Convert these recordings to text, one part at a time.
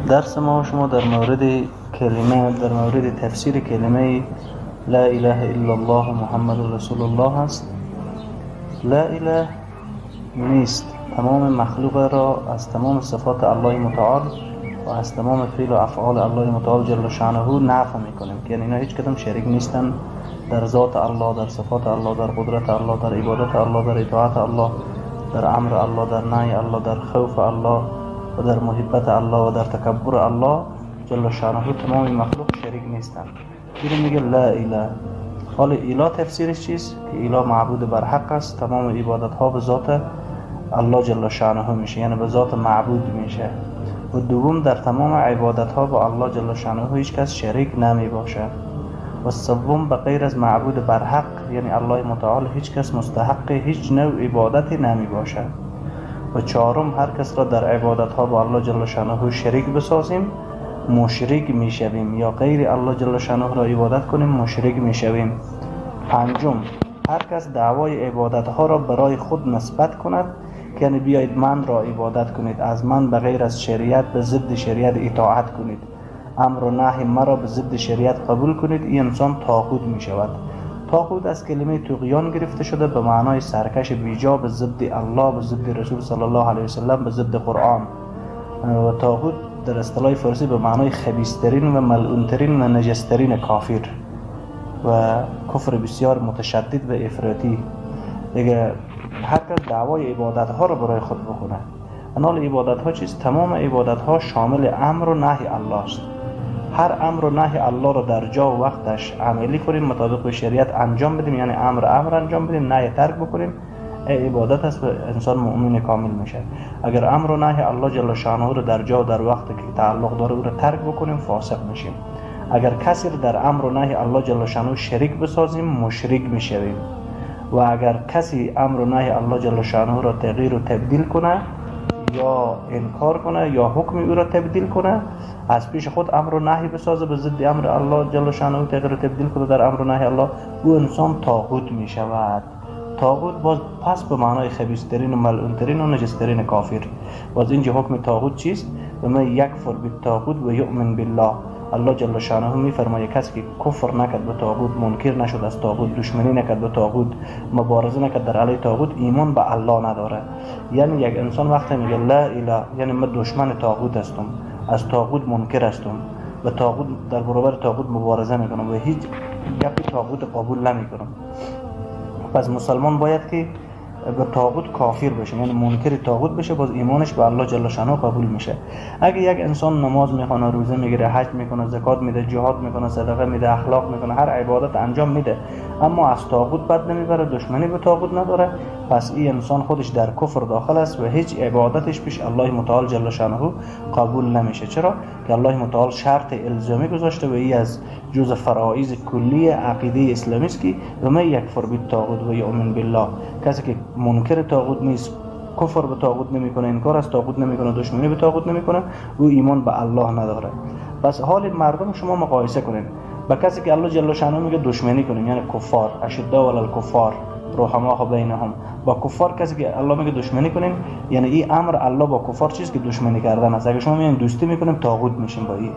درس ما شما در مورد کلمه، در مورد تفسیر کلمه لا اله الا الله محمد رسول الله است. لا اله نیست، تمام مخلوق را از تمام صفات الله متعال و از تمام فعل و افعال الله متعال جل شانه نفی میکنیم که یعنی اینا هیچ کدام شریک نیستن در ذات الله، در صفات الله، در قدرت الله، در عبادت الله، در اطاعت الله، در امر الله، در نهی الله، در خوف الله و در محبت الله و در تکبر الله جل شانه تمام مخلوق شریک نیستن. این میگه لا اله. حال اله تفسیرش چیست؟ که اله معبود برحق است، تمام عبادت ها به ذات الله جل شانه میشه، یعنی به ذات معبود میشه. و دوم در تمام عبادت ها با الله جل شانه هیچ کس شریک نمی باشه. و سوم به غیر از معبود برحق یعنی الله متعال هیچ کس مستحق هیچ نوع عبادتی نمی باشه. و چهارم هر کس را در عبادت ها با الله جل شانه شریک بسازیم مشرک میشویم، یا غیر الله جل شانه را عبادت کنیم مشرک میشویم. پنجم هر کس دعوای عبادت ها را برای خود نسبت کند که یعنی بیایید من را عبادت کنید، از من به غیر از شریعت به ضد شریعت اطاعت کنید، امر و نهی مرا به ضد شریعت قبول کنید، این انسان طاغوت می شود. طاغوت از کلمه طغیان گرفته شده به معنای سرکش بیجا به ضد الله، به ضد رسول صلی الله علیه وسلم، به ضد قرآن. و طاغوت در اصطلاح فارسی به معنای خبیث‌ترین و ملعون‌ترین و نجسترین کافر و کفر بسیار متشدد و افراطی. دیگه هر کس دعوای عبادت ها را برای خود بکنه. انال عبادت ها چیست؟ تمام عبادت ها شامل امر و نهی الله است. هر امر و نهی الله را در جا و وقتش عملی کنیم، مطابق به شریعت انجام بدیم، یعنی امر انجام بدیم، نهی ترک بکنیم، عبادت است و انسان مؤمن کامل میشه. اگر امر و نهی الله جل شانه رو در جا و در وقتی که تعلق داره او را ترک بکنیم فاسق میشیم. اگر کسی رو در امر و نهی الله جل شانه شریک بسازیم مشرک میشویم. و اگر کسی امر و نهی الله جل شانه را تغییر و تبدیل کنه یا انکار کنه یا حکم او را تبدیل کنه، از پیش خود امر و نهی بسازه به ضد امر الله جل شانه تغییر و تبدیل کنه در امر و نهی الله، او انسان طاغوت می شود. طاغوت باز پس به معنای خبیث‌ترین و ملعون‌ترین و نجسترین کافر. باز اینجا حکم طاغوت چیست؟ و من یکفر بالطاغوت و یؤمن بالله. الله جل شانه میفرماید کسی که کفر نکرد به طاغوت، منکر نشد از طاغوت، دشمنی نکرد به طاغوت، مبارزه نکرد در علیه طاغوت، ایمان به الله نداره. یعنی یک انسان وقتی میگه لا اله، یعنی من دشمن طاغوت هستم، از طاغوت منکر هستم، به طاغوت در برابر طاغوت مبارزه میکنم و هیچ گپی طاغوت قبول نمیکنم. پس مسلمان باید که به طاغوت کافر بشه، یعنی منکر طاغوت بشه، باز ایمانش به الله جل شانه قبول میشه. اگه یک انسان نماز میخونه، روزه میگیره، حج میکنه، زکات میده، جهاد میکنه، صدقه میده، اخلاق میکنه، هر عبادت انجام میده، اما از طاغوت بد نمیبره، دشمنی به طاغوت نداره، پس این انسان خودش در کفر داخل است و هیچ عبادتش پیش الله متعال جل شانه قبول نمیشه. چرا که الله متعال شرط الزامی گذاشته و این از جزء فرائض کلی عقیده اسلامی است که و من یکفر بالطاغوت و یؤمن بالله، کسی که منکر طاغوت نیست، کفر به طاغوت نمیکنه، انکار از طاغوت نمیکنه، دشمنی به طاغوت نمیکنه، او ایمان به الله نداره. پس حال مردم شما مقایسه کنین با کسی که الله جل شانه میگه دشمنی کنیم، یعنی کفار، اشداء علی الکفار رحماء بینهم، با کفار کسی که الله میگه دشمنی کنیم، یعنی این امر الله با کفار چیز که دشمنی کردن است. اگه شما میگین دوستی میکنیم طاغوت میشیم با این.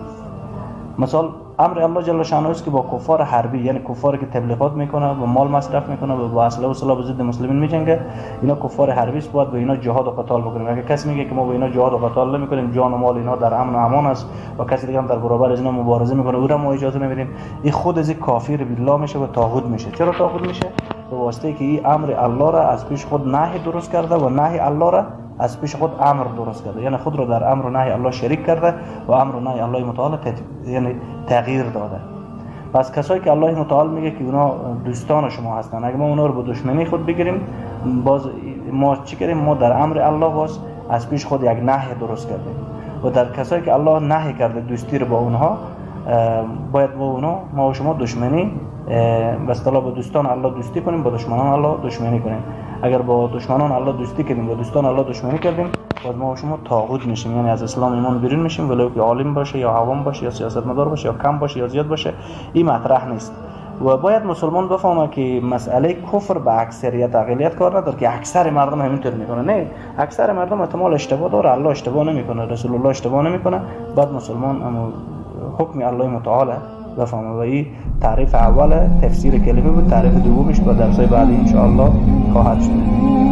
مثال امر الله جل شانه است که با کفار حربی، یعنی کفاری که تبلیغات میکنه و مال مصرف میکنه و با اسلحه و سلاح ضد مسلمین میجنگه، اینا کفار حربی است، باید با اینا جهاد و قتال بکنیم. اگه کسی میگه که ما با اینا جهاد و قتال نمیکنیم، جان و مال اینا در امن و امان است و کسی دیگه هم در برابر از اینا مبارزه میکنه، او را ما اجازه نمیدیم، این خود از کافر بالله میشه و طاغوت میشه. چرا طاغوت میشه؟ به واسطه که این امر الله را از پیش خود نهی درست کرده و نهی الله را از پیش خود امر درست کرده، یعنی خود را در امر و نهی الله شریک کرده و امر و نهی الله متعال یعنی تغییر داده. پس کسایی که الله متعال میگه که اونا دوستان شما هستن، اگه ما اونا رو به دشمنی خود بگیریم، باز ما چی کردیم؟ ما در امر الله باز از پیش خود یک نهی درست کردیم. و در کسایی که الله نهی کرده دوستی رو با اونها، باید با اونا ما و شما دشمنی، به اصطلاح با دوستان الله دوستی کنیم، با دشمنان الله دشمنی کنیم. اگر با دشمنان الله دوستی کردیم، با دوستان الله دشمنی کردیم، باز ما و شما طاغوت میشیم، یعنی از اسلام ایمان بیرون میشیم، ولو که عالم باشه یا عوام باشه یا سیاستمدار باشه یا کم باشه یا زیاد باشه، این مطرح نیست. و باید مسلمان بفهمه که مسئله کفر به اکثریت اقلیت کار نداره که اکثر مردم همینطور میکنه. نه، اکثر مردم احتمال اشتباه داره، الله اشتباه نمیکنه، رسول الله اشتباه نمیکنه. بعد مسلمان امو حکم الله متعال بفهمه. و این تعریف اول تفسیر کلمه بود. تعریف دومش با درسای بعدی انشاءالله خواهد شد.